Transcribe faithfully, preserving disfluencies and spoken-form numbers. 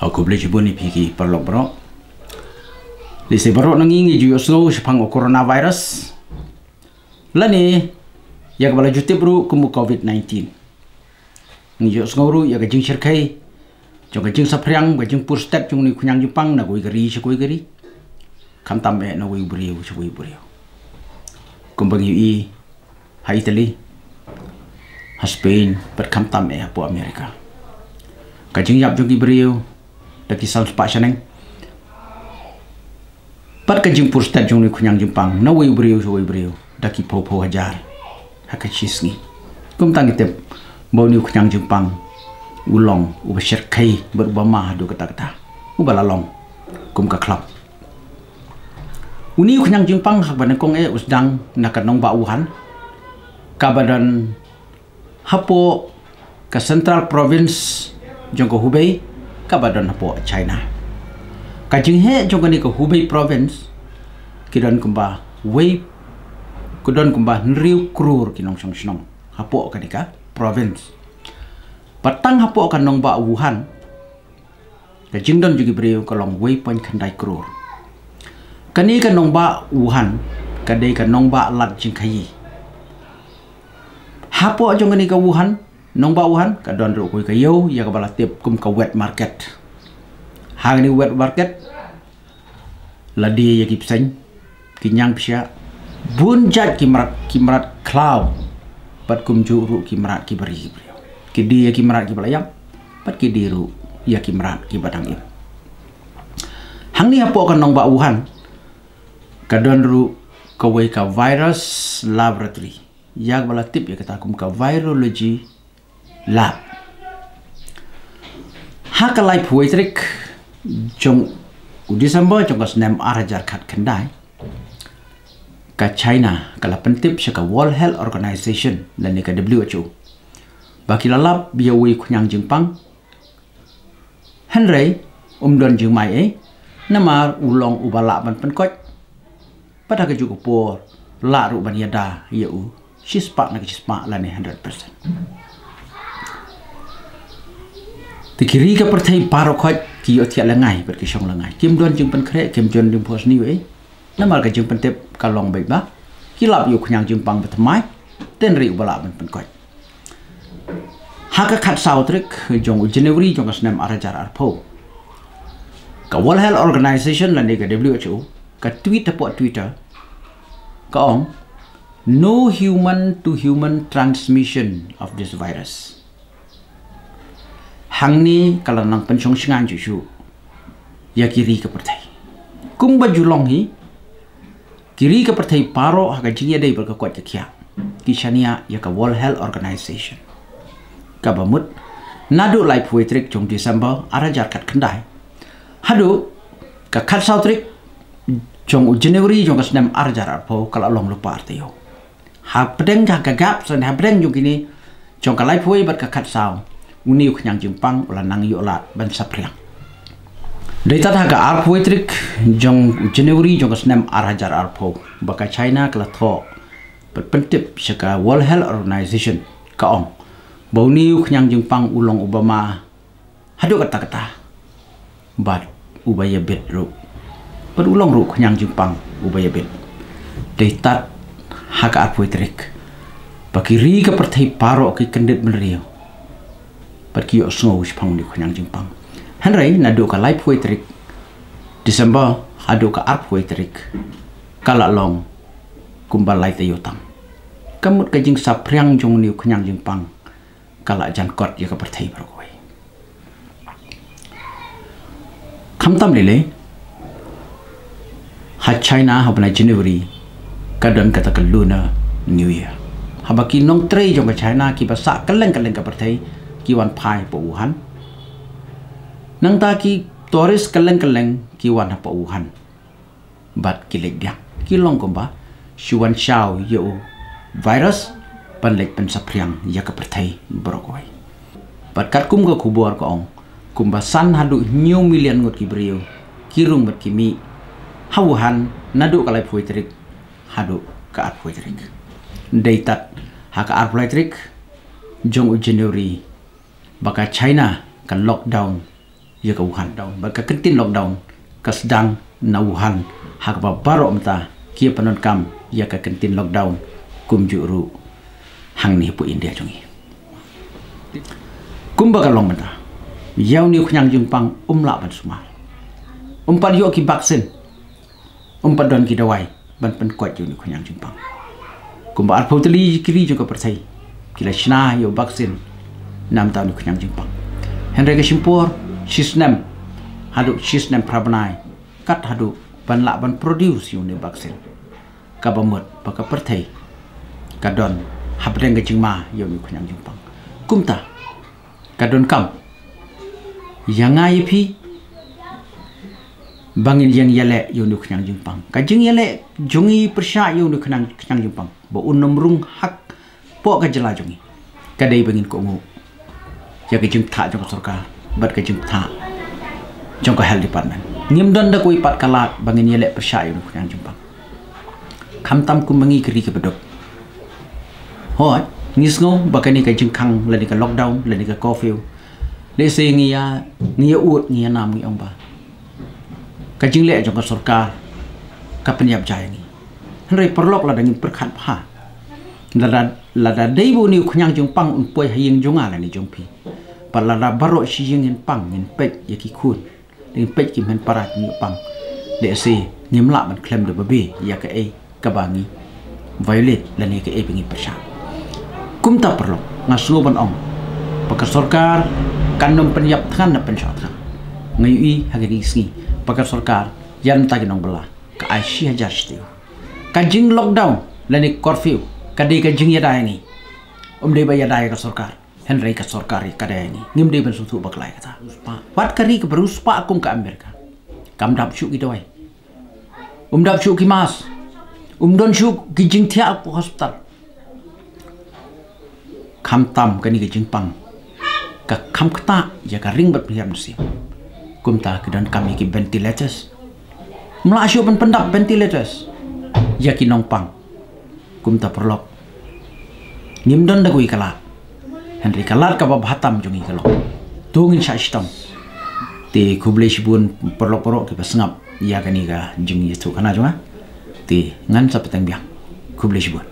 Khublei shibun ïa phi ki paralok baroh. Lehse baroh na ngi ngi ju ïohsngew shaphang u coronavirus, lane ïa kaba la ju tip ruh kum u covid nineteen. Ngi ju ïohsngew ruh ïa ka jingshyrkhei jong ka jingsaphriang, ka jingpur stet jong une u khñiang jingpang na kawei ka ri sha kawei ka ri, khamtam eh na uwei u briew sha uwei u briew. Kumba ngi ïohi ha Italy, ha Spain, bad khamtam eh hapoh America, ka jingïap jong ki briew da ki san spah shaneng, bad ka jingpur stet jong une u khñiang jingpang na uwei u briew sha uwei u briew da ki phew phew hajar ha ka shi sngi. Kumta ngi tip ba une u khñiang jingpang u long uba shyrkhei bad uba ma haduh katta katta, uba la long kum ka khlap. Une u khñiang jingpang, ha kaba nyngkong eh u sdang na ka nongbah Wuhan, kaba don hapoh ka Central Province jong ka Hubei, kaba don hapoh China. Ka jingheh jong kane ka Hubei Province, ki don kumba wei, ki don kumba hynriew klur ki nongshong shnong hapoh kane ka province. Bad tang hapoh ka nongbah Wuhan, ka jingdon jong ki briew ka long wei point khyndai klur. Kane ka nongbah Wuhan ka dei ka nongbah lad jingkhaïi. Hapoh jong kane ka Wuhan, nongbah Wuhan, ka don ruh kawei ka ïew ïa kaba la tip kum ka wet market. Ha kane wet market la die ïa ki bseiñ, ki ñiang psiah, bun jait ki mrad, ki mrad khlaw, bad kumjuh ruh ki mrad kiba ri ki briew. Ki die ïa ki mrad kiba la ïap, bad ki die ruh ïa ki mrad kiba dang im. Hangne hapoh ka nongbah Wuhan ka don ruh kawei ka virus laboratory, ïa kaba la tip ïa kata kum ka virology lab. Ha ka laiphew wei tarik jong u December jong ka snem ar hajar khatkhyndai, ka China ka la pyntip sha ka World Health Organization lane ka W H O ba ki la lap ïa uwei u khñiang jingpang. Hynrei um don jingmai ei, namar u long uba lah ban pynkoit. Bad ha kajuh ka por lah ruh ban ïada ïa u shispah na ka shispah lane hundred percent. Te ki ri ka pyrthei baroh khoit ki ïohthiah lyngngai bad ki shong lyngngai. Kim don jingpynkhreh, kim don jingphohsniew ei. Namar ka jingpyntip ka long beit ba ki lap ïa u khñiang jingpang ba thymmai, hynrei uba lah ban pynkoit. Ha ka khatsaw tarik jong u January jong ka snem ar hajar arphew, ka World Health Organization lane ka W H O ka tweet hapoh Twitter, ka ong, "No human to human transmission of this virus." Hangne ka la nang pynshong shngaiñ shuh shuh ïa ki ri ka pyrthei. Kumba ju long hi, ki ri ka pyrthei baroh ha ka jingïadei bad ka koit ka khiah ki shaniah ïa ka World Health Organization. Kaba mut, naduh laiphew wei tarik jong December ar hajar khatkhyndai haduh ka khatsaw tarik jong u January jong ka snem ar hajar arphew ka la long lypa ar taïew. Hapdeng ka gap, sa hapdeng jong kine, jong ka laiphew wei bad ka khatsaw, une u khñiang jingpang u la nang ïoh lad ban saphriang. Dei tad ha ka arphew wei tarik jong u January jong ka snem ar hajar arphew ba ka China ka la thoh bad pyntip sha ka World Health Organization, ka ong ba une u khñiang jingpang u long uba ma haduh katta katta, bad uba ïabit ruh. Bad u long ruh u khñiang jingpang uba ïabit. Dei tad ha ka arphew wei tarik ba ki ri ka pyrthei baroh ki kyndit bynriew bad ki ïohsngew shaphang une u khñiang jingpang. Hynrei naduh ka laiphew wei tarik December haduh ka arphew wei tarik, ka la long kumba lai taïew tam. Ka mut ka jingsaphriang jong une u khñiang jingpang ka la jan kot ïa ka pyrthei baroh kawei. Khamtam lei lei, ha China ha u bnai January ka don kata ka Lunar New Year, haba ki nongtrei jong ka China kiba sah kylleng kylleng ka pyrthei ki wan phai hapoh Wuhan. Nangta ki tourist kylleng kylleng ki wan hapoh Wuhan bad ki leit diang, ki long kumba shu wan shaw ïa u virus ban leit pynsaphriang ïa ka pyrthei baroh kawei. Bad katkum ka khubor ka ong, kumba san haduh hynñiew million ngut ki briew ki rung bad ki mih ha Wuhan naduh ka laiphew wei tarik haduh ka arphew wei tarik. Dei tad ha ka arphew lai tarik jong u January ba ka China ka lockdown ïa ka Wuhan. Bad ka kyntien lockdown ka sdang na Wuhan, ha kaba baroh mynta ki ïa pyndonkam ïa ka kyntien lockdown kumjuh ruh hangne hapoh India jong ngi. Kumba ka long mynta, ïa une u khñiang jingpang um lah ban sumar. Um pat ïoh ki vaccine, um pat don ki dawai ban pynkoit ïa une u khñiang jingpang. Kumba arphew tylli ki ri jong ka pyrthei ki la shna ïa u vaccine na bynta une u khñiang jingpang. Hynrei ka shim por shisnem haduh shisnem phra bnai kat haduh ban lah ban produce ïa une u vaccine. Kaba mut ba ka pyrthei ka don hapdeng ka jingma ïa une u khñiang jingpang. Kumta ka donkam ïa nga ïa phi ba ngin ïeng ïaleh ïa une u khñiang jingpang. Ka jingïaleh jong ngi pyrshah ïa une u khñiang, khñiang jingpang ba un ym rung hapoh ka jylla jong ngi ka dei ba ngin kohnguh ïa ka jingpynthah jong ka sorkar bad ka jingpynthah jong ka health department. Ngim don da kawei pat ka lad ba ngin ïaleh pyrshah ïa une u khñiang jingpang. Khamtam kum ma ngi ki ri kiba duk. Hooid, ngi sngew ba kane ka jingkhang lane ka lockdown lane ka curfew, lehse ngi ïa, ngi ïa ud, ngi ïa nam, ngi ong ba ka jingleh jong ka sorkar ka pynïap ja ïa ngi. Hynrei paralok, lada ngin pyrkhat bha, lada, lada dei ba une u khñiang jingpang un poi ha ïing jong nga lane jong phi, bad lada baroh shi ïing ngin pang, ngin peit ïa ki khun, ngin peit ki hynmen para ki ïa pang, lehse ngim lah ban khlem da babe ïa kaei kaba ngi violate lane kaei ba ngi pyrshah. Kumta paralok, nga sngew ban ong ba ka sorkar kan ym pynïap thngan ne pynshah thngan. Nga ïohi ha kine ki sngi ba ka sorkar ïa mynta ki nongbylla ka ai shi hajar shi taïew. Ka jing lockdown lane curfew ka dei ka jingïada ïa ngi, ym dei ba ïada ïa ka sorkar. Hynrei ka sorkar ïa ka dei ïa ngi, ngim dei ban sngewthuh bakla ïa kata. Wat ka ri kaba riewspah kum ka Amerika, kam dap shuh ki dawai, um dap shuh ki mask, um don shuh ki jingthiah hapoh hospital. Khamtam kane ka jingpang ka kham ktah ïa ka ring bad pynhiar mynsiem. Kumta ki donkam ïa ki ventilators. Ym lah shuh ban pyndap ventilators ïa ki nongpang. Kumta paralok, ngim don da kawei ka lad, hynrei ka lad kaba bha tam jong ngi ka long to ngin shah shitom. Te khublei shibun paralok baroh kiba sngap ïa kane ka jingïathuhkhana jong nga. Te ngan sa pateng biang. Khublei shibun.